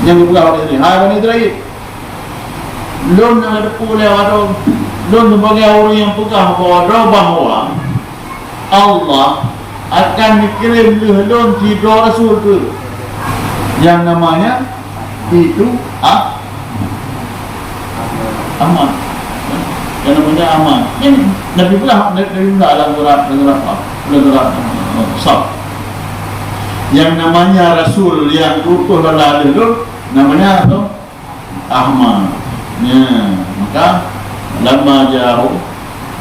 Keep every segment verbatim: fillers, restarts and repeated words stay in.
Nyang geupeugah Bani Israel, "Hai Bani Israel, lôn nyang neuteupeue lé awak droe, lôn sibagoe ureuëng nyang peugah bahwa droe bahwa Allah akan geukirém lheueh lôn sidroe rasul keu nyang namanya itu Ah-, Ahmad." Yang namanya Ahmad. Ini Nabi Ibrahim, Nabi Ibrahim dalam surat, dalam surat apa? Dalam surat, eh, Saf. Yang namanya rasul yang diutus lala lheueh lôn, namanya apa? Ahmad. Ya, maka lamma ja'ahum,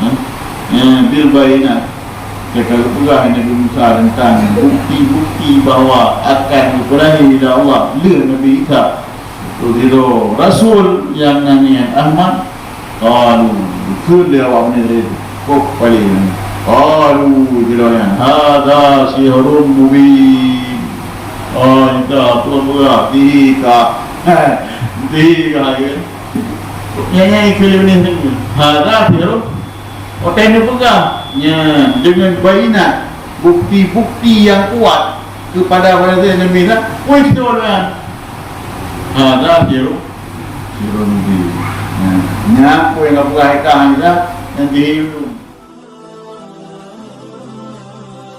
ya, ya, bil bayyinat. Ketika geupeugah Nabi Musa tentang bukti-bukti bahwa akan geupeurahi lé Allah lé Nabi Isa, tu sidroe rasul nyang nan nyan Ahmad, qalu, dikheun lé awak Bani Israel, kok paléng. Qalu, sidroe nyan, "Hadza sihrun mubin." Oh, itu apa beurati tihi ka. Tihi ka, ya. Nyang, nyang ikeu lé Bani Israel. Hadza sihrun. Watée neupeugah, nyan, deungon bayyinat, bukti-bukti nyang kuat keupada Bani Israel, Nabi Isa, woi, sidroe nyan. Hadza sihrun, sihrun mubin. Nyan, nyan peue nyang geupeugah Isa, nyan jih.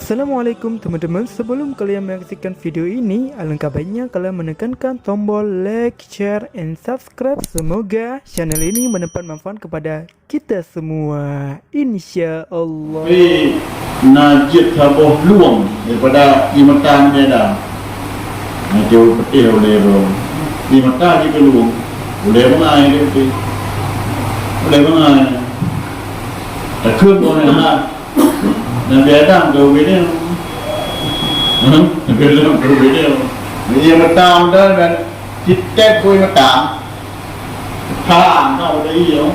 Assalamualaikum teman-teman, sebelum kalian menyaksikan video ini, alangkah baiknya kalian menekankan tombol like, share, and subscribe. Semoga channel ini mendapat manfaat kepada kita semua, insya Allah. Tapi na jeuet saboh lueng daripada ié mata Nabi Adam. Nah, jauh peuteh ulée droe. Ié mata jih keu lueng. Ulée bangai dia peuteh. Ulée bangai. Takheun bangai hana. Nabi Adam keu ubit dia. Hmm? Nabi Adam keu ubit dia. Ié mata dah kan. Sitet bui mata. Haram tau dari nyoe.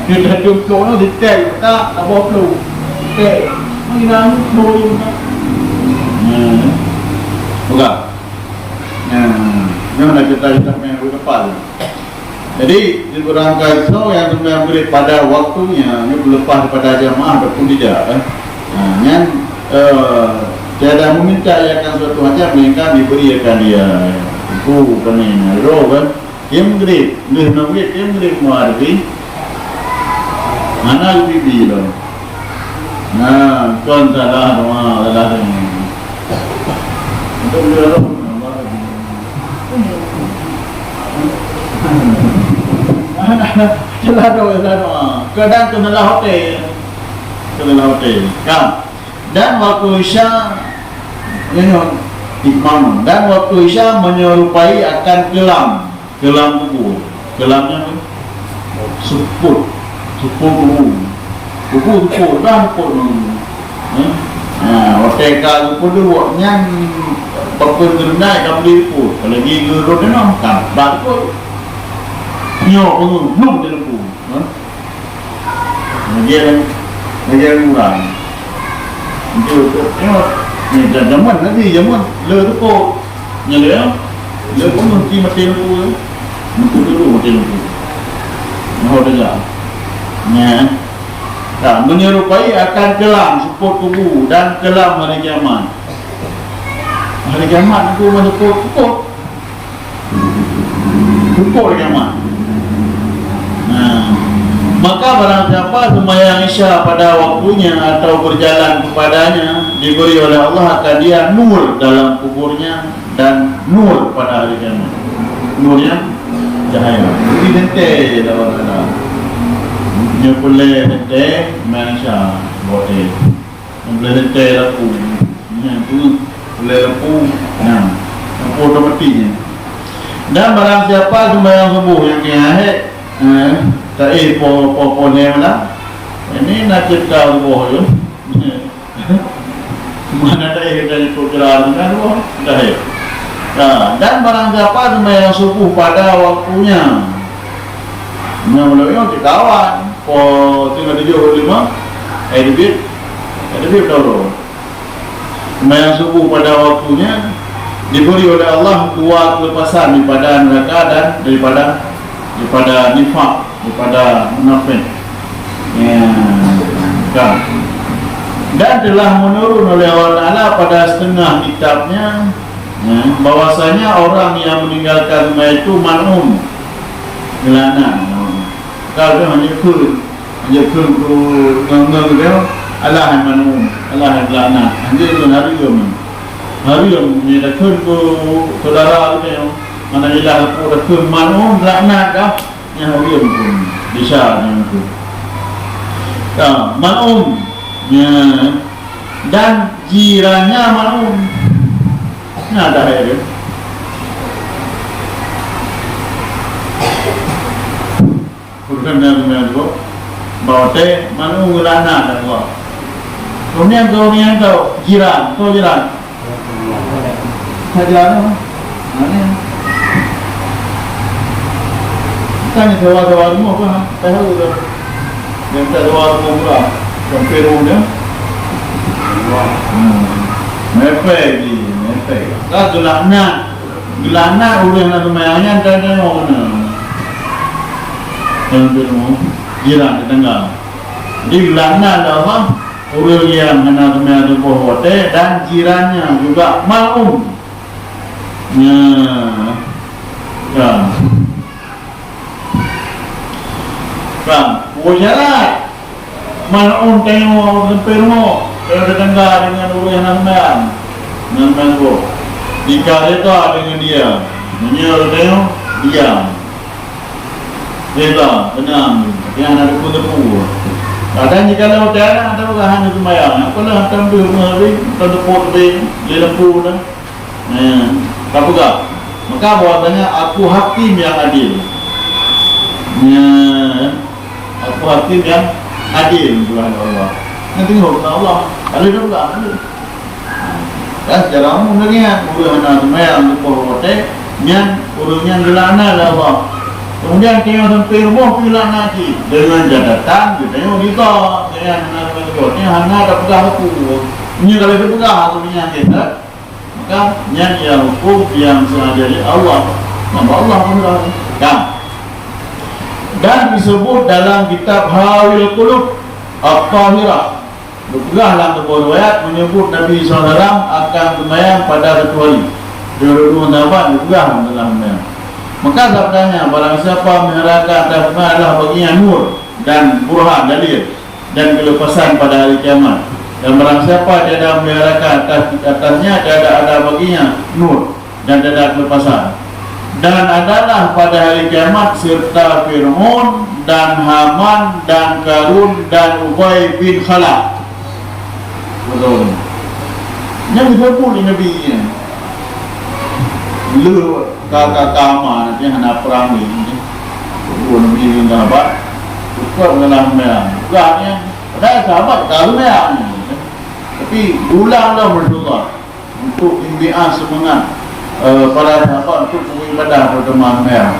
Dia dah jumpa nyoe sitet mata, tak bawa peluh. Sitet. Mana ni bui mata? Nah. Buka. Nah. Nyoe nak cerita kitab yang bui kepal. Jadi, di barangkai soe nyang seumayang Maghrib pada waktunya, nyoe leupah daripada jamaah ataupun tidak, eh. Nah, nyan, eh, tiada meminta ia akan suatu hajat, melainkan diberi akan dia. Itu bukan yang roh, kan? Dia Maghrib, dia Maghrib, dia Maghrib muhar, tapi hana bibi lom. Nah, kon salah doa, salah doa. Untuk dia tu, salah doa, salah doa. Kadang kena lah hotel. Kena lah hotel. Kan? Dan waktu Isya, ini imam. Dan waktu Isya menyerupai akan kelam. Keulam kubur. Keulam nyan tu seupôt. Seupôt kubur. Kubur seupôt, dah seupôt ngon. Eh? Ha, watée ka geupeuduek nyan, papeuen geureunak ka bri seupôt. Kalau lagi geurot nyoe, ka brat seupôt. Nyoe peungeuh, blum di lembu. Eh? Lagi, lagi urang. Untuk, untuk, tengok. Ni, ja-, jameun lagi, jameun le teupôt. Nyan le, ya. Le pun mesti mati lampu tu. Mati dulu mati lampu. Nyoe dah jak. Nyan. Nah, menyerupai akan kelam seupôt kubu dan kelam hari kiamat. Hari kiamat aku mah seupôt, seupôt. Pukul kiamat. Nah, maka barang siapa sembahyang Isya pada waktunya atau berjalan kepadanya, diberi oleh Allah akan dia nur dalam kuburnya dan nur pada hari kiamat. Nurnya cahaya. Jadi tentée lawan Allah. Nyoe peureulée tentée, sembahyang Isya, boh teh. Nyang boleh teuntée lampu. Nyang tu, boleh lampu. Nah, lampu otomatik nyan. Dan barang siapa sembahyang subuh nyang keu hek, eh, taéh po, po, po lhée malam. Ini na cit ka subuh tu. Mana taéh kita ikut kira dengan subuh, taéh. Nah, dan barang siapa sembahyang subuh pada waktunya. Nyang ulôn nyoe cit kawan, po tinggai tujoh lima, eh, teubiet, eh, teubiet tau lôn. Sembahyang subuh pada waktunya diberi oleh Allah dua kelepasan daripada neraka dan daripada, daripada nifak, daripada munafik. Ya, kan. Dan telah menurun oleh Allah Taala pada setengah kitabnya Ya, bahwasanya orang yang meninggalkan seumayang itu mal'un, geulaknat. Kalau dia hanya kheun, hanya kheun tu ngon-ngon dia, Allah yang mal'un, Allah yang geulaknat. Hanya itu hareuem. Hareuem ni dah kheun tu saudara tu, mana ilah aku dah kheun mal'un, geulaknat dah. Nyang hareuem pun bisa nyang tu. Ka, mal'un. Ya. Dan jirannya mal'un. Nah, dah ya. Bukan yang, yang tu. Bawa teh, mal'un geulaknat Allah. Kemudian, kemudian tu, jiran, tu jiran. Saja lah. Ha, ni. Bukan sewa-sewa rumah pun, ha. Tahu tu. Yang tak sewa rumah murah. Sampai rumah dia. Hmm. Mepek je, mepek. Lah, geulaknat. Geulaknat ureueng hana seumayang nyan, tak tengok mana. Sampai rumah. Jiran tetangga. Jadi, geulaknat dah Allah. Ureueng nyang hana seumayang suboh watèe dan jirannya juga mal'un. Nah, kan. Kan, oh, syarat. Mal'un tanyoe sampoe rumoh, tanyoe tetangga dengan ureueng nyang hana seumayang. Hana seumayang suboh. Jika reda dengan dia, meunyoe tanyoe diam. Reda, tenang, tapi hana teupeue-teupeue. Kadang jikalau tiara, atau hana seumayang, apalah, hantom deuh meuhari, hantom teupot leubeh, lé lampu dah. Nah, ka peugah. Maka bahwasanya aku hakim yang adil. Nah, aku hakim yang adil, Tuhan Allah. Nanti hukum Allah. Lalu dia peugah, lalu. Dan secara umum lagi, ureueng hana seumayang suboh watèe, nyan ureueng nyan geulaknat lé Allah. Kemudian, tanyoe sampoe rumoh pih laknat cit. Dengan catatan, geutanyoe rida. Nyan hana seumayang suboh, nyan hana tapeugah aku. Nyan kalau tapeugah aku nyan, kita, maka nyan ia hukum yang sengaja oleh Allah. Nama Allah pun dah. Kan? Dan disebut dalam kitab Hawil Qulub At-Tahirah, geupeugah lam saboh riwayat menyebut Nabi sallallahu alaihi wasallam akan seumayang pada satu hari. Dua-dua sahabat geupeugah lam dalam seumayang. Maka sabdanya, barang siapa mengharapkan atas seumayang adalah baginya nur dan burhan, dalil, dan kelepasan pada hari kiamat. Dan barang siapa tiada mengharapkan atas, atasnya, tiada ada baginya nur dan tiada kelepasan. Dan adalah pada hari kiamat serta Fir'aun dan Haman dan Karun dan Ubay bin Khalaf. Betul. Nyang disebut di Nabi nyan. Le ka, ka, ka Haman, nanti hana perang ni. Dua Nabi ngon sahabat. Cukup dalam seumayang. Bukan nyan. Padahal sahabat ka seumayang. Tapi diulang lom Rasulullah. Untuk imbi'ah seumangat, eh, para sahabat untuk beribadah pada malam raya.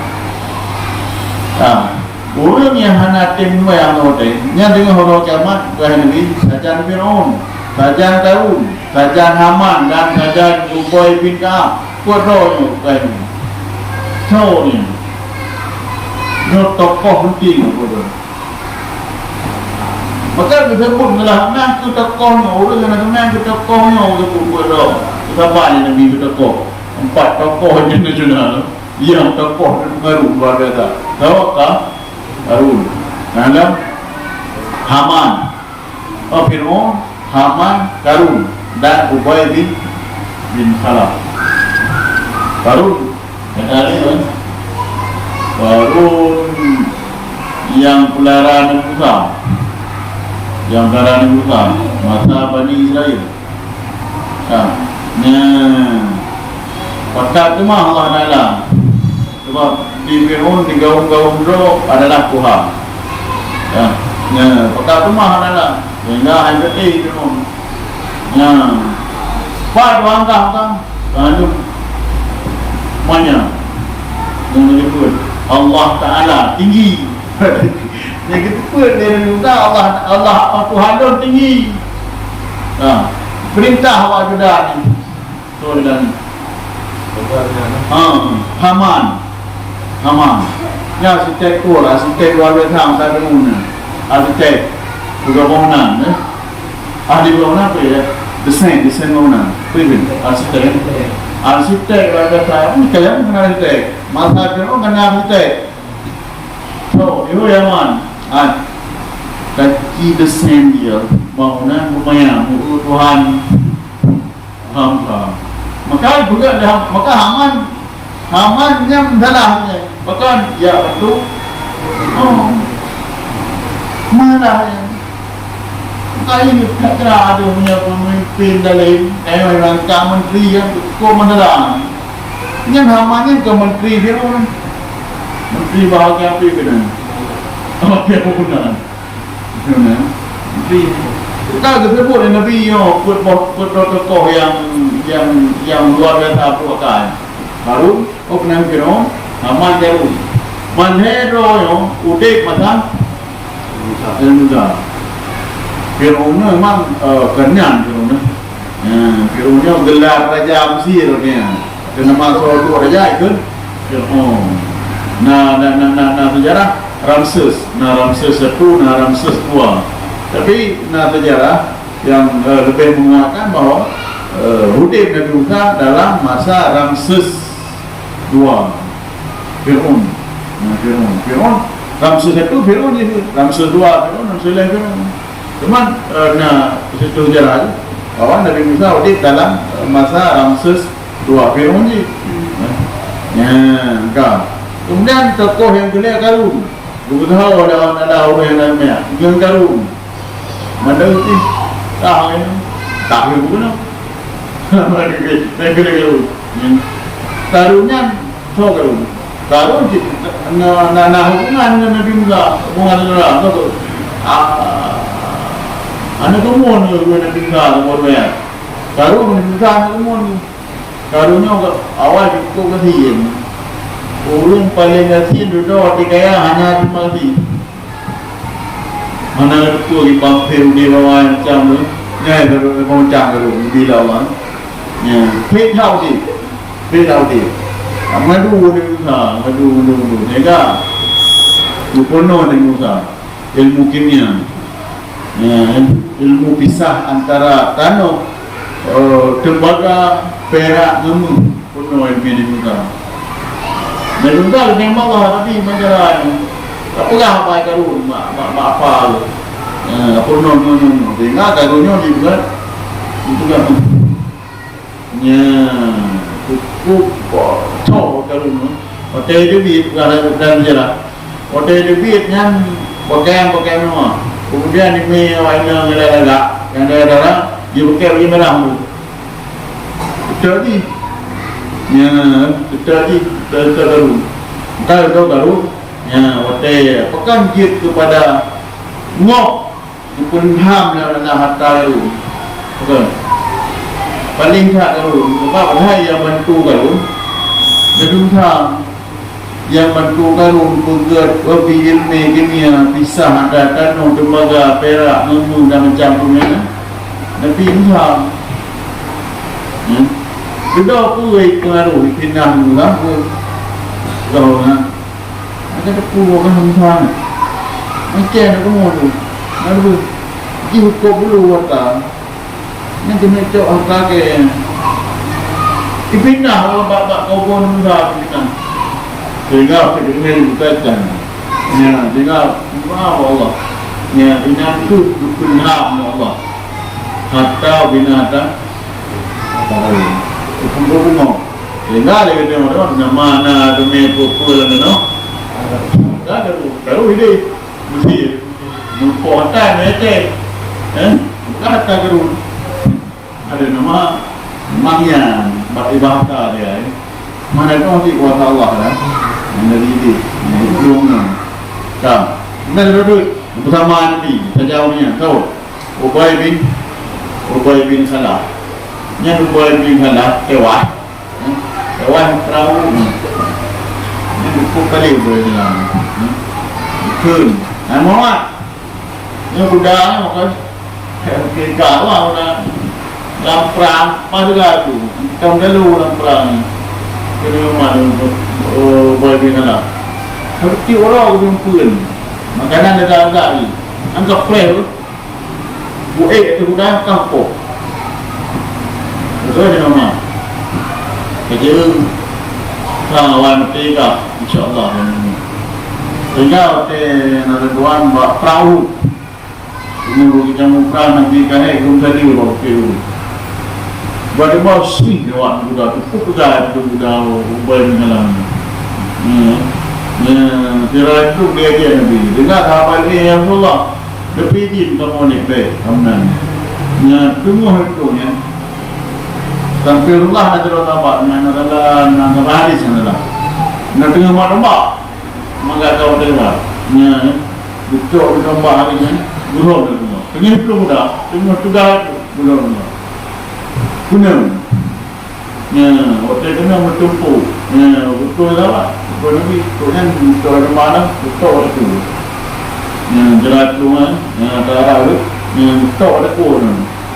Ha, ureueng nyang hana tem seumayang watèe, nyan deungon uroe kiamat, kheun Nabi, sajan Firaun, sajan Karun, sajan Haman, dan sajan Ubay bin Ka'ab. Peue droe nyoe, kheun Nabi. Soe nyoe? Nyoe tokoh penting, peue droe. Maka geusebut neulah na keu tokoh nyoe, ureueng nyang na keunan keu tokoh nyoe geusebut buet droe. Saban lé Nabi keu tokoh. Empat tokoh internasional nyang tokoh dan pengaruh luar biasa. Sawa ka Karun. Nah, lam Haman. Oh, Fir'aun, Haman, Karun, dan Ubay bin, bin Khalaf. Karun, kata dia, kan? Karun yang pelara Nabi Musa. Yang pelara Nabi Musa. Masa Bani Israel. Ha. Nah. Pakat teuma Allah Taala. Sebab di Fir'aun, di gaum-gaum droe adalah Tuhan. Ya. Ya, peugah teuma hana lah. Sehingga hai geuti Fir'aun. Ya. Pat wangkah ka, lalu manya. Yang disebut Allah Taala tinggi. Yang disebut dari Musa, Allah, Allah Tuhan lôn tinggi. Ha. Perintah awak Yuda ni. Betul dan, ha, Haman. Haman. Ya, arsitek tu, arsitek luar biasa, masa dulu ni. Arsitek. Juga bangunan, eh. Ahli bangunan apa ya? Desain, desain bangunan. Apa itu? Arsitek, eh? Arsitek, raja saya pun kalian kena arsitek. Masa Firaun kena arsitek. So, itu yang mana? Ah, kaki desain dia, bangunan lumayan, muka Tuhan. Paham, paham. Maka juga dah, maka Haman, Haman nyang salah nya. Bahkan, ya, betul. Oh. Malah nya. Maka ini, tak kira ada punya pemimpin dalam, eh, rangka menteri yang kok masalah. Nyang Haman nyan ke menteri Firaun. Menteri bahagian apa kena? Bahagian pembunuhan. Nah, jadi, kita tersebut di Nabi nyoe, peuet boh, peuet droe tokoh yang, yang, yang luar biasa peuet akai. Harun, oh, keunong Firaun, Haman, Qarun. Mandum droe nyoe udeb masa Nabi Musa. Firaun nyoe memang, eh, keunyan Firaun nyoe. Nah, Firaun nyoe gelar raja Mesir nyan. Keu nama soe dua raja ikheun Firaun. Na, na, na, na, na sejarah Ramses, na Ramses satu, na Ramses dua. Tapi na sejarah yang, eh, lebih menguatkan bahwa, eh, udeb Nabi Musa dalam masa Ramses dua. Firaun. Nah, Firaun. Firaun. Ramses satu Firaun je. Ramses dua Firaun, Ramses lain Firaun. Cuman, eh, na situ sejarah tu, bahwa Nabi Musa udeb dalam, eh, masa Ramses dua Firaun jih. Ya, ka. Kemudian tokoh yang keulhèe Qarun. Berusaha ada, ada orang yang nak ngon Qarun. Mandum ih, tahu ini. Tahu guna. Yang keulhèe Qarun. Ya. Qarun nyan, soe Qarun? Qarun cit na, na, na hubungan ngon Nabi Musa, hubungan saudara, betul? Ah, aneuk keumuen ngon Nabi Musa, keumuen. Qarun ngon Nabi Musa aneuk keumuen. Qarun nyoe awai jukuk gasien. Ureueng paleng gasien dudoe di kaya hana terima kasih. Hana teupeue di bangsa Yahudi bawai macam tu. Nyan, macam tu, bila orang. Ya, fake out dia. Fake out dia. Madu dia, ha, madu, madu, madu. Sehingga, geupeureunoe Nabi Musa ilmu kimia. Ya, ilmu pisah antara tanoh, eh, tembaga, perak ngon méuh. Peurunoe ilmu Nabi Musa. Nabi Musa geutanyong bak Allah, "Rabbi, ma jaza?" Tapeugah bak Qarun, bak, bak, bak apa tu. Eh, peurunoe, peurunoe, peurunoe. Sehingga Qarun nyoe jipeugah, jipeugah, "Nya, cukup, cok Qarun nyoe." Watèe teubiet, peugah dalam sejarah. Watèe teubiet nyan, pakaian-pakaian mewah. Kemudian, imè awak inong nyang lagak, nyang dara-dara, jipakai baju merah tu. Beutôi jih. Nya, beutôi jih, beutôi, beutôi Qarun. Beutôi, beutôi Qarun. Nya, watèe peugah jeuet keupada ngok, geupeulham lé Allah harta Qarun. Beutôi. Paleng that Qarun. Sebab hai nyang bantu Qarun, Nabi Musa. Nyang bantu Qarun peugöt, wabi ilmè kimia, pisah antara tanoh, tembaga, perak, ngon méuh dan macam pun nyan, Nabi Musa. Hmm? Dudoe peue pengaruh fitnah Nabi Musa? Peue? Dudoe, ha? Maka teupeue kan Musa. Macam mana kamu tu? Lalu, jih kok bulu watak. Nyan keuneuk cok hareuta keu, difitnah Allah bak, bak kaum Musa, difitnah. Sehingga fitnah dibukakan. Ya, sehingga, maaf Allah. Ya, inan tu dipeulham Allah. Hareuta binatang. Apa lain? Hukum bungo. Sehingga dia kata, nama na demi pukul, no? Dah, baru, baru hidup. Mesti. Mumpung atas, meuhète. Eh? Bukan atas gerun. Ada nama, memang nyan, bak ibadah dia, eh. Mana tahu si kuasa Allah, kan? Yang dari ini, yang hidung ni. Kan? Kemudian ada duit, bersama Nabi, saja punya, tahu? Ubay bin, Ubay bin Khalaf. Nyan Ubay bin Khalaf, tewas. Hmm? Kawan perahu ni. Ni dukung kali boleh jalan. Hmm? Dukung. Hai Muhammad. Ni kuda ni makan. Kira lah orang lam perang, masa tu. Tahun lalu lam perang ni. Kena mana, oh, boleh pergi sana. Tapi tiap orang kumpul. Makanan ada-ada ni. Angkat pleh tu. Buet ateueh kuda ka hukôm. Beutôi nyoe, Ma? Jeuet ka wan teuga, insya Allah. Teuga watèe na lôn tuan bak prau. Meunyoe geujamu prang Nabi ka hék geuh tadi bak Bukét Uhud. Bak di bawah sih lewat guda, teupuk guda, teupuk guda Ubay bin Salam. Ya. Ya, sira itu dia aja Nabi. Dengar sahabat ni, "Ya Rasulullah, lebih izin kamu ni baik, kamu nang." Ya, tunggu itu ya. Sampai Allah nak terus sahabat, nak, nak, nak, nak hadis, nak, nak. Nak tengah mak tembak. Maka kau dengar. Ya, ya. Betul, betul, bah, hari ni, gurau dah tengok. Tengah tu dah, tengah tu dah, gurau dah. Guna. Ya, waktu kena bertumpuk. Ya, betul lah, Pak. Betul Nabi. Betul kan, betul ada mana, betul waktu. Ya, jelas tu, kan. Ya, tak ada, ya, betul ada pun.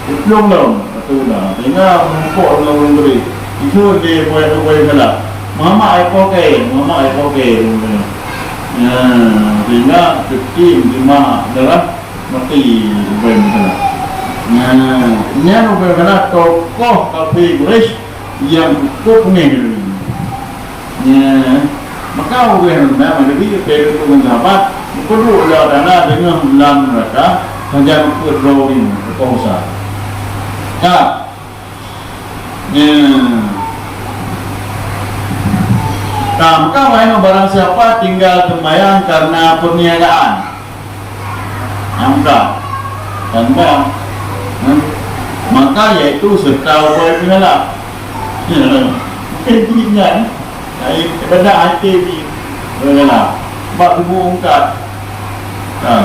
Iplueng lom, ateueh uda. Sehingga meurumpok ngon ureueng Geurék. Ikheun lé Ubay, Ubay bin Khalaf. Muhammad ai poh kèe, Muhammad ai poh kèe, ureueng Geurék. Nyan, sehingga teukim teuma darah maté Ubay bin Khalaf. Nyan, nyan Ubay bin Khalaf tokoh kafé Quraisy nyang cukup beungéh di dunia. Nyan, maka ureueng nyang meunan Nabi geupeuduek ngon sahabat, geupeuduek lé Allah Taala deungon lam neuraka, sajan peuet droe ureueng teukoh Musa. Ka. Nyan. Ka, maka wahai barang siapa tinggal sembahyang karena perniagaan. Angka. Tanpa. Hmm. Maka yaitu serta Ubay bin Khalaf. Ya. Bukan diri nyan. Lain, ibadah hati di Ubay bin Khalaf. Bak tubuh ungkat. Ha.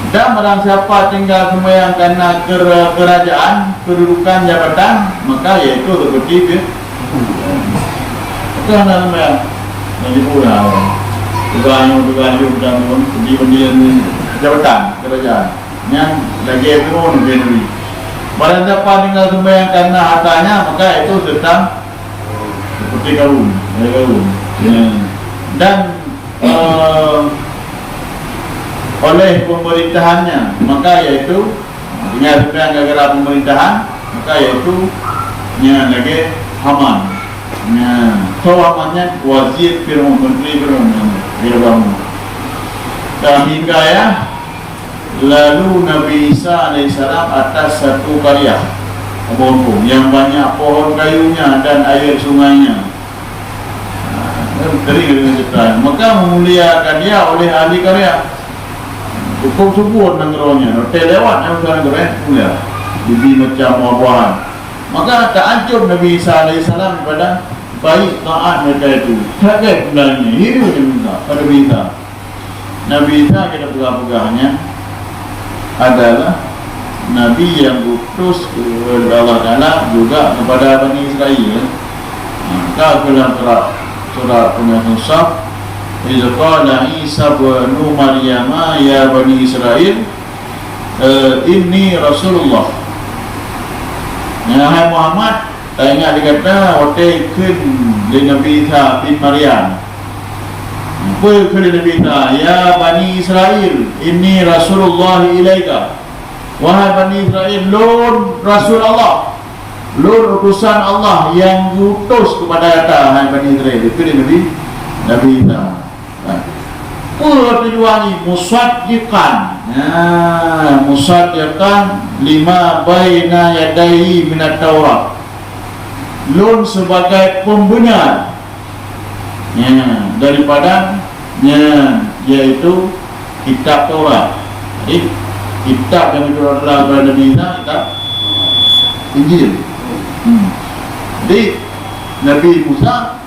Dan barang siapa tinggal sembahyang karena ker-, kerajaan, kedudukan, jabatan, maka yaitu seperti Fir-, Itu hana ramé. Nyang jipeugah, tugaih nyoe, tugaih nyoe, tugaih nyoe, di, di, di jabatan kerajaan. Nyang lagèe Firaun, lagèe Nabi. Barang siapa tinggal sembahyang karena hartanya, maka itu sedang seperti Karun, lagèe Karun. Ya. Dan, eh, oleh pemerintahannya, maka yaitu Dengan seumang gara-gara pemerintahan, maka yaitu nyan lagèe Haman. Nyan, soe Haman nyan? Wazir Firaun, menteri Firaun nyan, Firaun. Dan hingga ya, lalu Nabi Isa alaihissalam atas satu karya, kampung yang banyak pohon kayunya dan air sungainya. Ha, sering dengar cerita. Maka memuliakan dia oleh ahli karya. Cukup subur nanggroe nyan, watèe lewat nanggroe nyan, mulia. Dibi macam buah-buahan. Maka taajob Nabi Isa alaihissalam pada baik taat mereka itu. Kaget mulanya, hireuen Nabi Isa, pada Nabi Isa. Nabi Isa kita peugah-peugah nyan adalah Nabi yang diutus oleh Allah Taala juga kepada Bani Israel. Ha, ka dalam surat, surat Peunyasun Saf, "Iz qala Isa ibnu Maryama ya Bani Israel, eh, inni Rasulullah." Ya, hai Muhammad, taingat di gata watèe kheun lé Nabi Isa bin Maryam. Peue kheun lé Nabi Isa, "Ya Bani Israel, inni Rasulullah ilaika." Wahai Bani Israel, lôn Rasul Allah. Lôn utusan Allah nyang geuutus keupada gata, hai Bani Israel. Itu dia Nabi, Nabi Isa. Nah, peue tujuan jih? Musaddiqan. Nah, musaddiqan lima baina yadaihi minat Taurat. Lôn sebagai pembenar. Ya, daripada, ya, yaitu kitab Taurat. Jadi, kitab yang diturunkan oleh Nabi Isa, kitab Injil. Hmm. Jadi, Nabi Musa,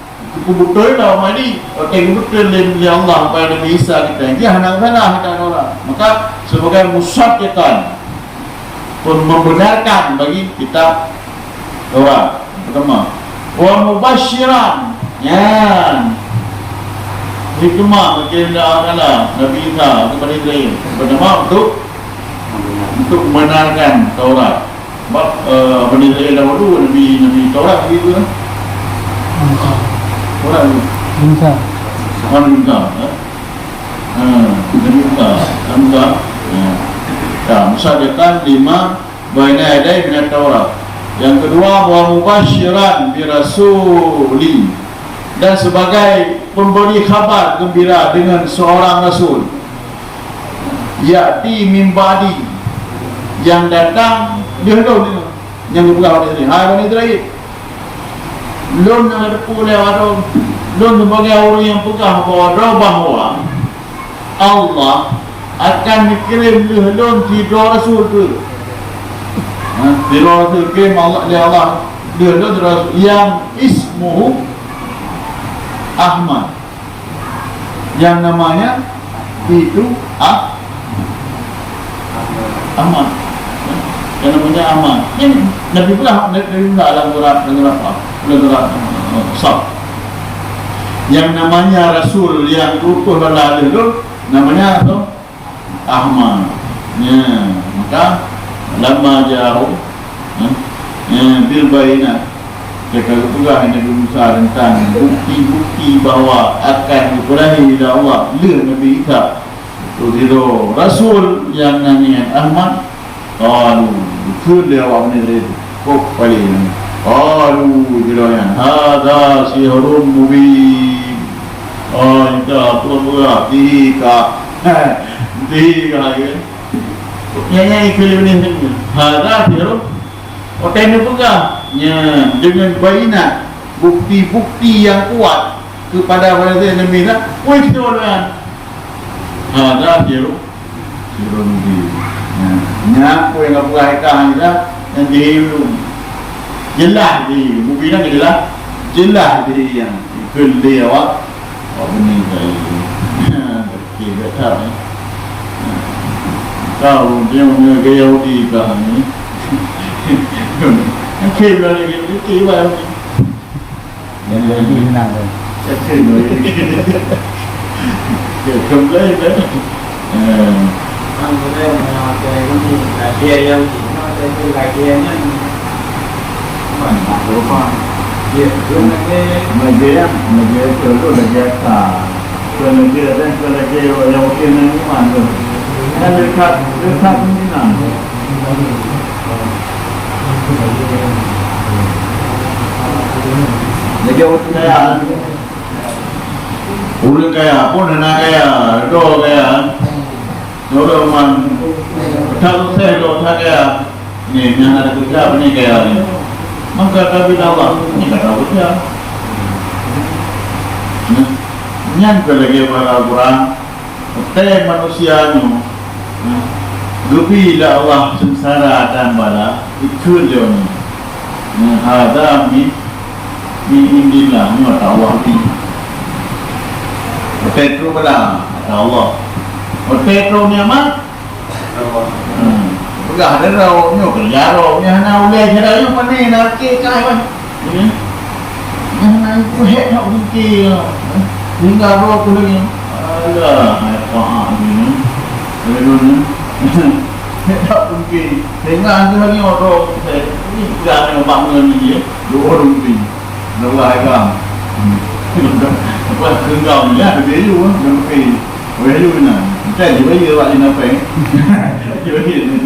beutôi lah umat ini. Oke, beutôi lé, lé Allah kepada Nabi Isa kita. Dia hana salah kitab Taurat. Maka, sebagai musaddiqan, pun membenarkan bagi kitab Taurat. Pertama, wa mubasyiran. Nyan. Hikmah bagi Allah Taala, Nabi Isa, kepada Israel. Pertama, untuk, untuk membenarkan Taurat. Sebab, eh, Bani Israel dahulu, Nabi, Nabi Taurat begitu kan? Musa. Taurat tu. Musa. Nabi Musa, ya. Ha, Nabi Musa. Nabi Musa. Ya. Ya, Musa datang lima baina yadai minat Taurat. Yang kedua, wa mubasyiran bi rasulin, dan sebagai pemberi khabar gembira dengan seorang rasul, ya'ti min ba'di, yang datang lheueh lôn. Nyang geupeugah Bani Israel, "Hai Bani Israel, lôn nyang neuteupeue lé awak droe, lôn sebagai ureuëng nyang peugah bahwa droe bahwa Allah akan geukirém lheueh lôn sidroe rasul." Keu, ha, sidroe rasul geukirém Allah, lé Allah lheueh lôn sidroe rasul, yang ismuhu Ahmad, yang namanya itu Ah-, Ahmad. Yang namanya Ahmad. Ini Nabi Ibrahim, Nabi Musa dalam surat, dalam surat apa? Dalam surat, eh, Saf. Yang namanya Rasul yang diutus Allah lheueh lôn, namanya apa? Ahmad. Ya, maka lamma ja'ahum, ya, ya, bil bayyinat, ketika geupeugah Nabi Musa tentang bukti-bukti bahwa akan geupeulahé lé Allah lheueh Nabi Isa, tu sidroe rasul nyang nan nyan Ahmad, qalu, geukheun lé awak Bani Israel, kok paléng, qalu, sidroe nyan, "Hadza sihrun mubin." Oh, itu apa buah? Tiga. Tiga, ya. Nyang, nyang ikeu lé Bani Israel. Hadza sihrun. Watée neupeugah, nyan, dengan bayyinat, bukti-bukti yang kuat kepada Bani Israel, Nabi Isa, woi, sidroe nyan. Hadza sihrun, sihrun mubin. Nyan, nyan peue nyang geupeugah Isa, nyan jihé ulôn. Jeulaih jihé, mubin nyan jeulaih, jeulaih jihé nyan. Ikeu lé awak, awak Bani Israel. Oke, gata, eh. Tahu dia punya gaya Yahudi kah ni? Oke, berani Yahudi, oke, baik. Yang Yahudi menang tu. Oke, baik. Oke, kembali, eh. Eh. Kan boleh mengatakan Yahudi, lagi Yahudi, mengatakan lagi yang mana? Mana? Apa? Dia tu lagi. Lagi yang, lagi yang tu, lagi atas. Keu lagèe, keu lagèe nyang wakil ngon iman tu. Nyan dekat, dekat pimpinan. Lagèe ureueng kaya. Ureueng kaya pun hana kaya, dua kaya. Nurul man, tak usah dua kaya. Ni, nyan ada kerja apa ni kaya ni? Maka kami dakwah, ni kata kerja. Nah, nyan keu lagèe bak Al-Quran, utai manusia nyoe, nah, geubri lé Allah seungsara dan bala, ikheun lé nyoe. Nah, hadza min, min indillah, nyoe ata Allah ni. Utai trok bala, ata Allah. Utai trok nikmat, Hmm. Peugah deh droe nyoe, keureuja droe nyoe hana ulèe cara nyoe, pane na keu kai, weh. Ya. Nyoe hana iku hek nak mungkin. Sehingga droe tu lagi. Alah, hai paak ni. Lalu ni. Hek nak mungkin. Sehingga tu lagi droe tu. Ni peugah nyoe bak mengan ni, ya. Dua orang mungkin. Dua agam. Apa keunggam ni, ada biru, ada mungkin. Weh, lu na. Entah je bayi awak lima peng. Dia bayi ni.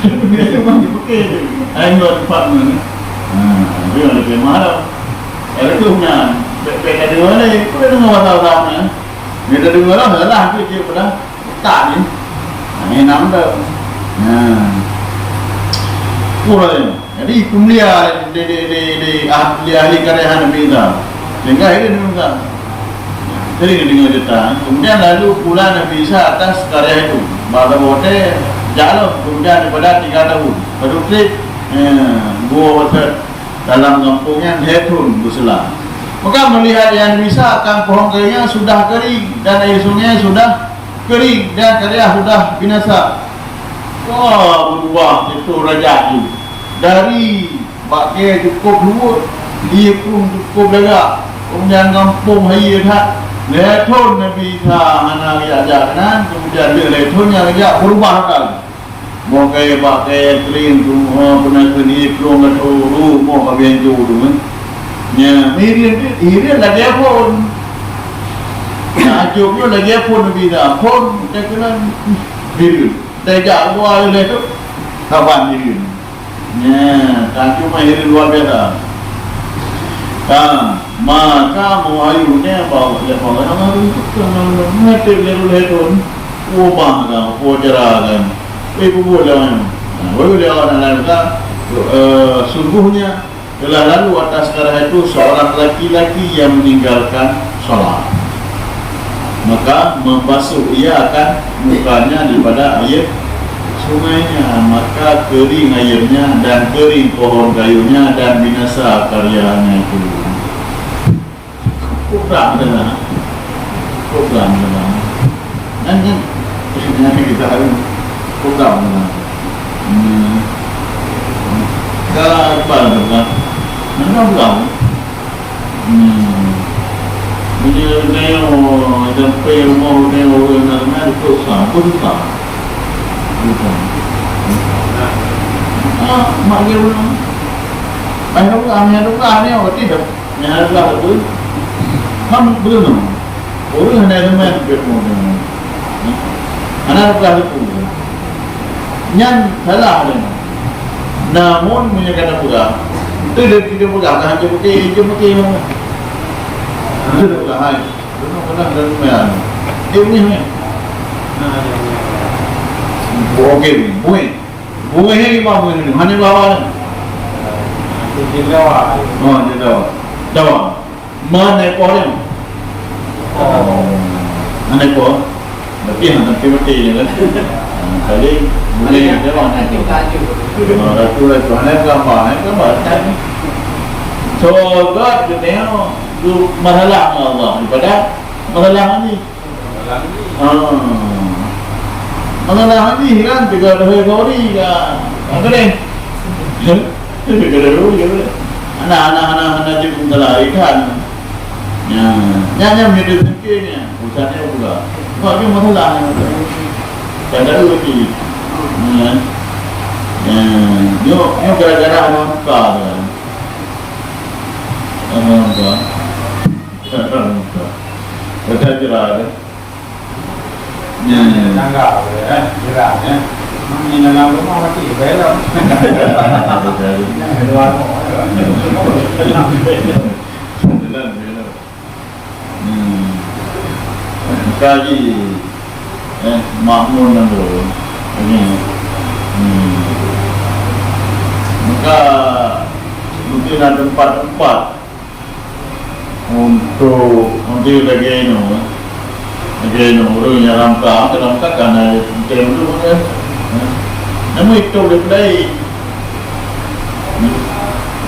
Dia tu bang, dia pakai je. Ai, dua tempat mana? Ha, dia ada kemah dah. Ada tu na. Pek-pek ada mana? Kau dah dengar pasal-pasal mana? Dia dah dengar lah, salah tu je pada tak ni. Ha, ni enam dah. Ha. Kurang. Jadi, peumulia lé, lé, lé, lé, lé ah-, lé ahli karya Nabi Isa. Sehingga akhirnya Nabi Isa. Jadi, dia dengar cerita. Kemudian lalu pula Nabi Isa atas karya itu. Bak saboh watèe, jak lom. Kemudian daripada tiga tahun. Baru trép, eh, gua watèe dalam gampông nyan lhèe thôn beuseula. Maka melihat Nabi Isa akan pohon karya sudah kering dan air sungai sudah kering dan karya sudah binasa. Wah, berubah itu raja tu. Dari bak kèe cukup luwot, ie pun cukup lagak. Kemudian gampông hayeue that. Lhèe thôn Nabi Isa hana geujak-jak keunan, kemudian lhèe thôn nyan geujak berubah akan. Boh kayèe bak kayèe kring tu, ha, peunaseun ie plueng ka tu, rumoh ka bian ju tu, kan. Nya, Hireuen tu, Hireuen lagèe phôn. Nya, Acok nyoe lagèe phôn Nabi Isa. Phôn, teukeunong Hireuen. Teuka jak luwa lheueh tu, saban Hireuen. Nyan, tantu mah hireuen luar biasa. Ha, maka meuwahyu nyan bahwa lé Allah, Allah itu kan ngon ngon ngon lé ulèe thôn. Ubah kan, ubah cara kan. Eh, bubuet lé awak nyan. Nah, baru dia awak nak lakukan, eh, sungguhnya telah lalu atas tanah itu seorang laki-laki yang meninggalkan salat. Maka membasuh ia akan mukanya daripada air sungainya, maka kering airnya dan kering pohon kayunya dan binasa karyanya itu. Program sana. Program sana. Kan, kan? Nanti kita ada program sana. Hmm. Ka iqbal tu kan. Mana program? Hmm. Bila tengok sampai rumah, tengok orang nak dengar, dia susah. Apa susah? Susah. Ah, mak dia orang. Banyak orang, banyak orang ni, orang tidak. Nyang hana peugah teupeu, han peue nyoe. Ureueng hana deungon, hana peugah teupeu. Nyan salah nyan. Namun, meunyoe gata peugah, tu dia, dia peugah, dah hanjeuet putih, hanjeuet putih. Hanjeuet putih, hai. Beuna, beuna, beuna. Dia punya, ni. Okey, ni. Bui. Bui ni, lima bui ni. Hana bawa ni. Oh, dia dawa. Dawa. Mana ekor dia? Oh. Mana ekor? Tapi yang nanti mati je kan. Kali boleh dia mana tu? Ratu-ratu, hana gambar, hana gambar. So, God, dia tengok, tu masalah dengan Allah. Daripada masalah ni. Ah. Masalah ni kan, tiga dah hari ka. Apa ni? Anak, anak, anak, anak je pun salah ikan. Ya, ya, ya, dia fikirnya. Urusannya pula. Sebab dia masalah ni. Tak ada lagi. Ya. Ya. Dia, dia gara-gara orang muka tu kan. Orang muka. Orang muka. Kata jerah tu. Ya, ya. Tangga, ya. Jerah, ya. Mami dalam rumah mati, belok. Betul. Ya, luar rumah, ya. Jalan, jalan. Hmm. Kaji, eh, makmun nang tu. Ini. Hmm. Maka, mungkin ada tempat-tempat untuk, untuk lagèe nyoe, eh. Lagèe nyoe, ureueng nyang ramkah, ramkah kan, eh, entah dulu, eh. Namun itu boleh play.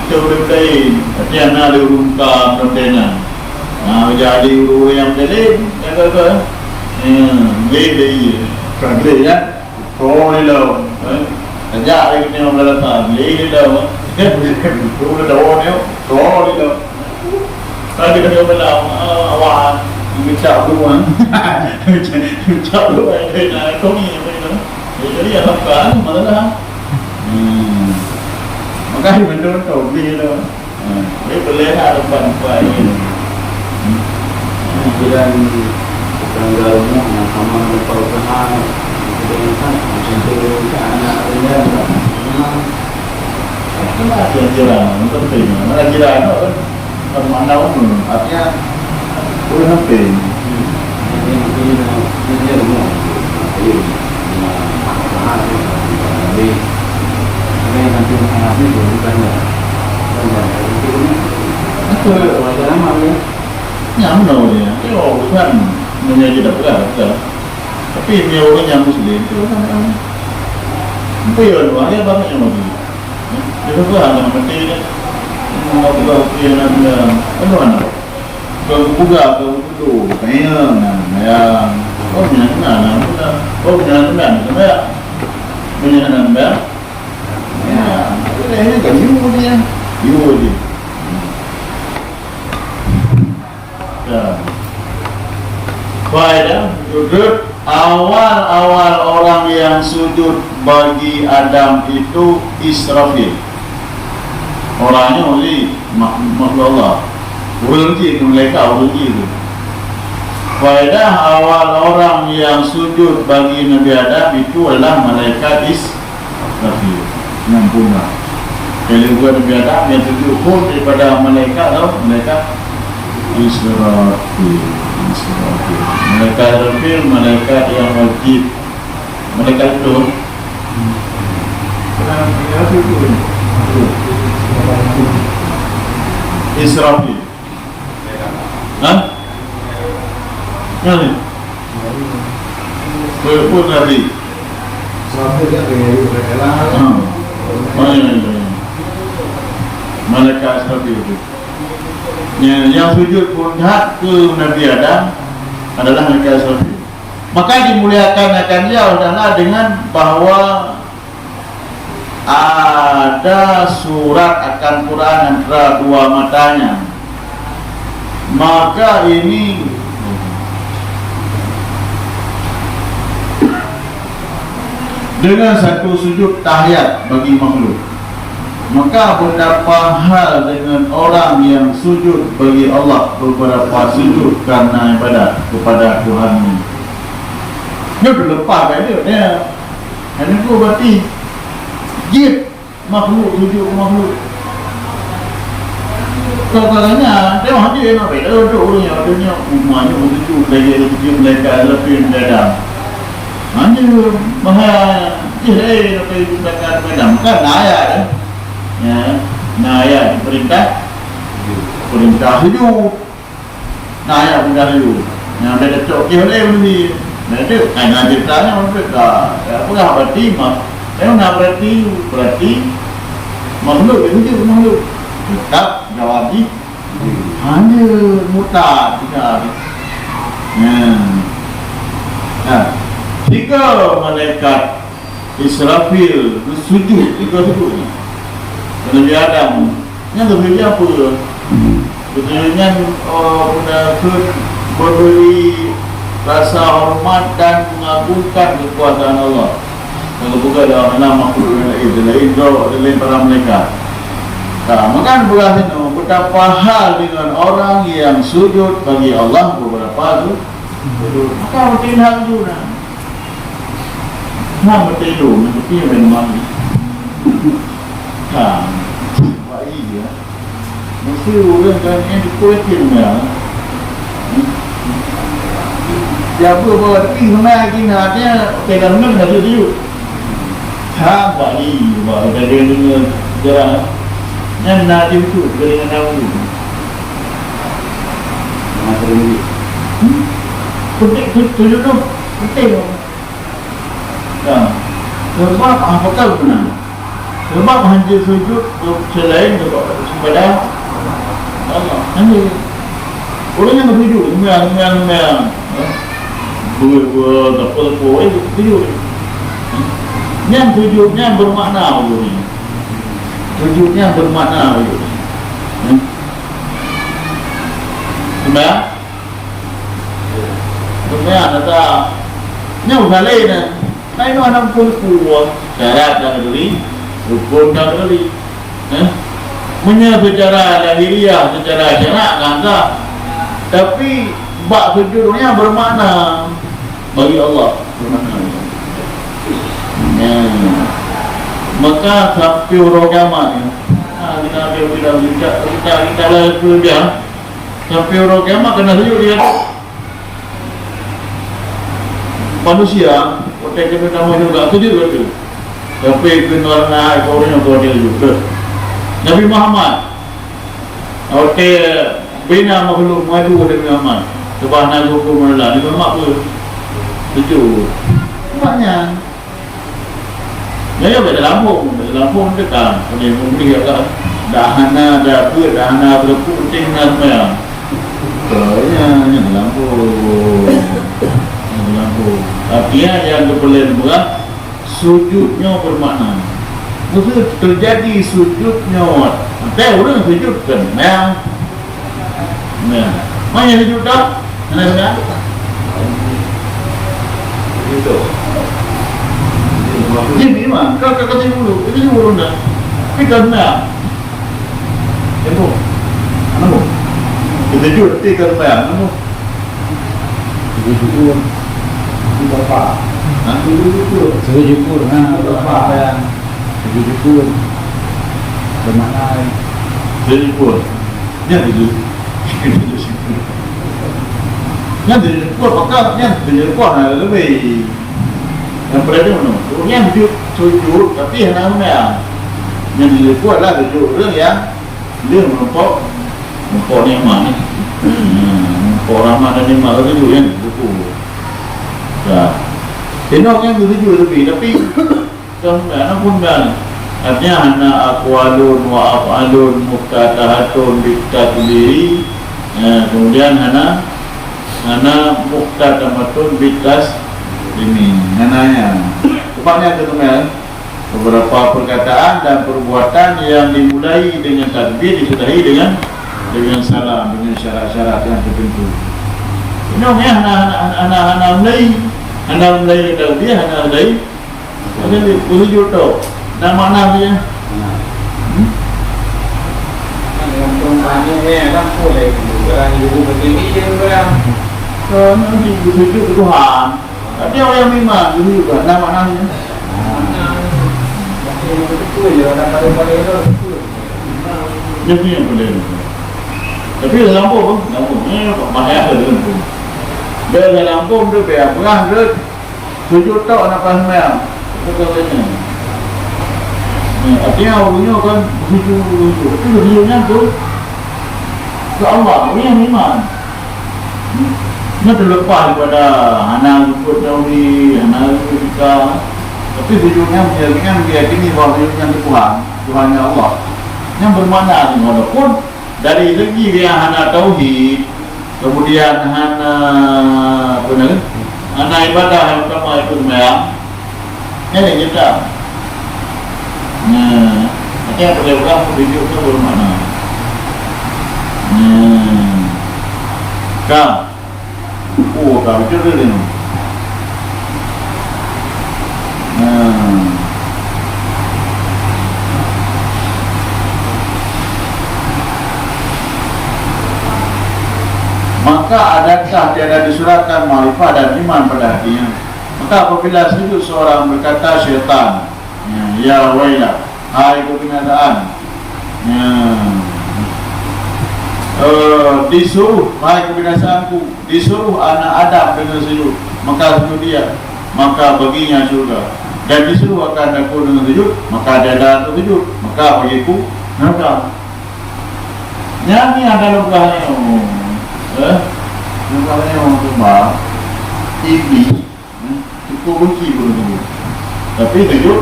Itu boleh play. Tapi anak ada ureueng ka kontainer. Nah, jadi ureueng nyang lain, jaga ke. Hmm, boleh, boleh, iya. Boleh, ya. Pro ni lo, eh? Sejak hari ni orang dah datang, beli ni lo. Pro dah tahu ni, pro ni lo. Tapi kena bilang, ah, awak minta dulu, kan? Minta dulu, eh, eh, nah, kau ni, apa ni, kan? Jadi, jadi, ya, tak kan, malah dah. Hmm. Makanya betul tu, beli lo. Hmm. Jadi boleh lah tempat-tempat ni. Hmm. Jiran tetangga rumah yang sama tempat usaha, kita ingat macam tu, anak dia memang. Itulah dia jiran, yang penting. Mana jiran tu kan? Kan mana umum, artinya, boleh sampai. Hmm. Jadi, ini, ini, ini dia rumah. Jadi, rumah, usaha tu, tapi, tapi nanti usaha tu bukan dia. Bukan dia. Itu wajar amat dia. Nyan meunoe nyan, nyoe urusan meunyoe jeuet peugah, peugah. Tapi meunyoe ureueng nyang muslim, tu urusan ureueng. Empeue ureueng, ya, banyak nyang mati. Dia peugah anak mati dia. Mau peugah, peugah anak dia. Aduh, anak. Kau peugah, kau peugah, kau peugah, kau peugah. Oh, nyan, nyan, nyan, nyan. Oh, nyan, nyan, nyan. Nyan, nyan, nyan. Ya, ini kan you dia. You dia. Ya. Faedah, sujud. Awal-awal orang yang sujud bagi Adam itu Israfil. Orangnya oleh mak-, makhluk Allah. Ureueng jin, malaikat ureueng jin tu. Faedah, awal orang yang sujud bagi Nabi Adam itu adalah malaikat Is-, Israfil. Nyang punah. Nyang lheueh buet Nabi Adam, nyang tujoh phon daripada malaikat tau, malaikat Israfil. Israfil. Malaikat Israfil, malaikat nyang wajéb. Malaikat beutôi. Israfil. Ha? Nyan ni. Pun, pun Nabi. Ha. Oh, ya, ya, ya. Malaikat Israfil tu. Nyang, nyang sujud phon that keu Nabi Adam adalah malaikat Israfil. Maka dimuliakan akan dia oleh Allah dengan bahwa ada surat akan Quran antara dua matanya. Maka ini dengan satu sujud tahiyat bagi makhluk. Maka betapa hal dengan orang yang sujud bagi Allah beberapa sujud karena ibadat kepada Tuhan. Nyoe dileupah bai dia. Hana ku berarti jeuet makhluk sujud makhluk. Kadang-kadang nyan, tengok hadis nak beda duduk ureueng nyoe, ureueng nyoe, umat nyoe beusujud lagi ada sujud malaikat, leubeh malaikat. Hanya bahaya jih lain apa itu malaikat, malaikat. Bukan ayat, eh. Ya, na ayat perintah, perintah sujud. Na ayat peugah laju. Nyang bèk tacok jih oleh Nabi. Nah, itu kan na ceritanya, maksud dah. Ya, peugah berarti mak. Memang na berarti, berarti makhluk dia tuju makhluk. Tetap jawab jih. Hanya muta kita ni. Nah. Nah. Tiga malaikat Israfil beusujud, tiga sujud ni. Nabi Adam. Nyan beusujud apa? Beusujud nyan, oh, beuna kheun memberi rasa hormat dan mengagungkan kekuasaan Allah. Kalau bukan ada makhluk yang lain, lain roh, lain para malaikat. Nah, maka beurah itu, betapa hal dengan orang yang sujud bagi Allah beberapa tu. Maka mungkin hal tu nah. Hang beutôi lôn, tapi yang memang. Ha. Wah, iya. Mesti ureueng kan yang dikuatir ya. Siapa bawa tapi sebenarnya lagi nak dia, okey, dalam ni dah setuju. Ha, Pak Li, Pak, kita dia dengar sejarah. Yang nak dia tu, kita dengan tahu. Penting tu, tu, tu, penting tu. Nah, sebab, ah, betul benar. Sebab hanya sujud selain daripada Allah. Hanya. Orang yang sujud, sembahyang, sembahyang, sembahyang. Eh? Dua, dua, apa, apa, eh, sujud. Yang sujudnya bermakna bagi orang. Sujudnya bermakna bagi orang. Hmm? Sembahyang? Sembahyang, kata, nyoe saleh dah. Nah, ini anak pun kuah. Syarat dah diberi, rukun dah diberi. Eh? Meunyoe secara lahiriah, secara syarak, kan tak. Tapi, bak sujud nyan bermakna bagi Allah. Bermakna. Ya. Maka, sampai uroe kiamat ni. Ha, kita, kita, kita, kita, kita, kita, kita, kita, Sampai uroe kiamat kena sujud dia. Manusia, watèe keuneuk tamong syeuruga, sujud beutôi. Sampai keunoe na ureueng nyang sujud juga. Nabi Muhammad, watèe bina makhluk mengadu Nabi Muhammad, seubab na guru meunala, Nabi Muhammad pun sujud. Maknya, Nyoe beda lampung, beda lampung teuka. Ada yang memberi agak dah hana, dah buat, dah hana berlaku, penting hana sembahyang. Soalnya, nyoe lampung. Nyoe lampung. Artinya, yang kepala berat, sujudnya bermakna. Maksud terjadi sujudnya. Ada orang sujud kan, nah. Nah, mana sujud tak? Mana sujud? Sujud. Jadi, memang, kau, kau, kau sujud dulu. Kau sujud dulu dah. Tapi kau nak. Tempo. Mana bu? Kita sujud, tapi kau nak. Mana bu? Sujud syukur. Itu apa? Ha? Sujud syukur. Sujud syukur. Ha, itu apa? Sujud syukur. Makna sujud syukur. Nyan sujud. Nyan sujud syukur. Nyan sujud syukur, maka nyan sujud syukur hana leubeh. Nyang peureulee meunoe. Nyan sujud, sujud, tapi hana seumbahyang. Nyan sujud syukur adalah sujud ureueng nyang lheueh meurumpok, meurumpok nikmat, eh. Hmm, meurumpok rahmat dan nikmat, sujud nyan sujud syukur. Ya. Inong nyan sujud leubeh, tapi Contoh, aneuk muda ni. Artinya, hana aqwalun wa af'alun muftatahatun bitakbiri. Ya, kemudian hana, hana muftatahatun bitaslimi. Hana nyan. Sebabnya tu, teman, beberapa perkataan dan perbuatan yang dimulai dengan takbir, disudahi dengan, dengan salam, dengan syarat-syarat yang tertentu. Ini orang yang hana, hana, hana, hana mulai, hana mulai takbir, hana mulai Beusujud, beusujud tu. Na makna dia? Hmm? Kan yang perempuan ni, eh, kan boleh. Barang ibu berdiri je barang. Kan nanti beusujud ke Tuhan. Tapi orang yang memang beusujud Tuhan, na makna dia? Yang betul je, orang pada-pada tu betul. Dia punya benda ni. Tapi dalam kampung, kampung, eh, bahaya tu dalam kampung. Dia dalam kampung tu, biar perang tu, Sujud tok na pas sembahyang. Betul kan? Ni, artinya, ureueng nyoe kan beusujud, beusujud. Tapi beusujud nyan tu keu Allah, ureueng nyang iman. Nyoe teuleupah daripada hana geupeuet tauhid, hana geupeuet zikir. Tapi sujud nyan, dia nyan meyakini bahwa sujud nyan keu Tuhan, Tuhan nyan Allah. Nyan bermakna, walaupun dari segi dia hana tauhid, kemudian hana, apa nama, hana ibadah yang utama itu sembahyang, nyan lé cerita. Nah, artinya pada orang pun tunjuk tu bermakna. Nah, ka. Oh, ka betul tu dia. Nah. Maka adakah tiada disurahkan makrifah dan iman pada hatinya? Maka apabila sujud seorang berkata syaitan, ya, ya wailah, hai kebinasaan. Ya. Eh, disuruh, hai kebinasaanku, disuruh anak Adam dengan sujud, maka sujud dia, maka baginya syurga. Dan disuruh akan aku dengan sujud, maka dia dah sujud, maka bagiku neraka. Nyan ni ada lubah nyoe. Eh? Lubah nyoe sebab Iblis, eh, cukup benci pun tu. Tapi sujud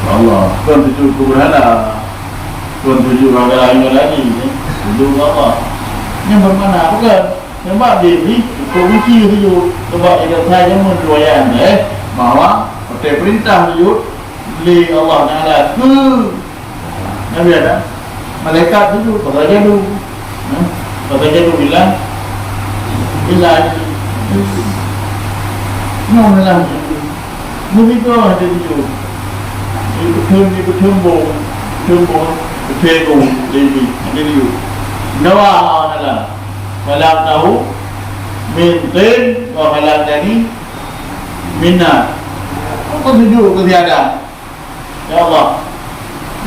Allah, bukan sujud ke berhala. Bukan sujud berhala yang lain, eh. Sujud ke Allah. Yang bermakna apa kan? Sebab Iblis cukup benci sujud. Sebab dia kata jameun riwayat, eh, bahwa pakai perintah sujud lé Allah Taala ke Nabi Adam, malaikat sujud, fasajadu. Nah, fasajadu illa, illa Iblis. Nyoe lah sujud. Begitu ada sujud. Di beuteumbong, di beuteumbong, beuteumbong, beuteumbong, jadi, jadi sujud. Nawa Allah Taala, "Khalaqtahu min tin wa khalaqtani min nar." Apa sujud ke si Adam? Ya Allah,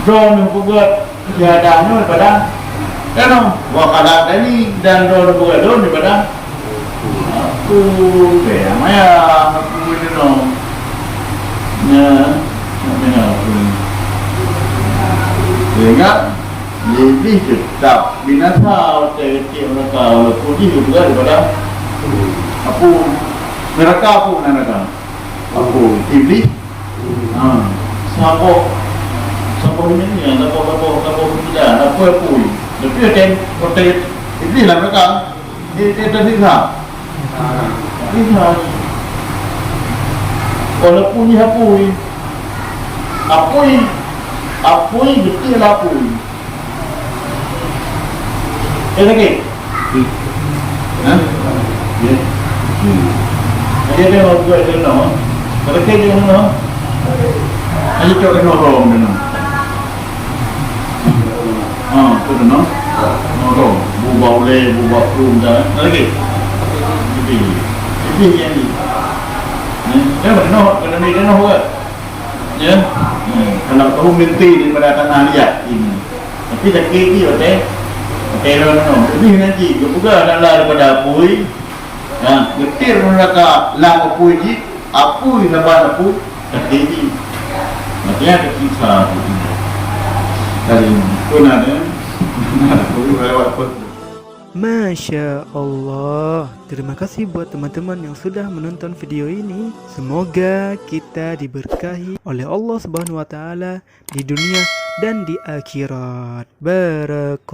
droeneuh peugöt syuhada nyoe daripada tanoh, wa khalaqtani, dan droeneuh peugöt lôn daripada api. Kaya maya aku tanoh. Ya, ya, aku. Sehingga Iblis tetap binasa, watèe geucek neraka, walaupun jih geupeugöt daripada api. Neraka api, neraka. Api. Iblis Ha, saboh, saboh ini ni, saboh, saboh, saboh benda, saboh apui. Tapi ada, ada Iblis lah mereka. Dia, dia tersiksa. Tersiksa. Walaupun dia apui. Apui. Apui, betul lah apui. Eh, sakit? Hmm. Ha? Ya. Hmm. Ada, ada orang buat dia, no. Sakit dia, no. Ada cok dia, no, no. Ha, tu, no. No, no. Buba uleh, buba pun dah. Sakit? Jadi, jadi yang ni. Eh, dia, no, kena ni, dia, no, buat. Ya. Hmm. Kalau tahu mimpi daripada tanah liat ini. Tapi sakit ji, oke. Oke, no, no, no. Lebih nanti, juga adalah daripada apui. Ya, getir neraka lam apui ji, apui laban apui, sakit ji. Maksudnya, sakit sa-, dari pun ada. Apui lewat pun. Masya Allah. Terima kasih buat teman-teman yang sudah menonton video ini. Semoga kita diberkahi oleh Allah Subhanahu wa Ta'ala di dunia dan di akhirat. Barakallah.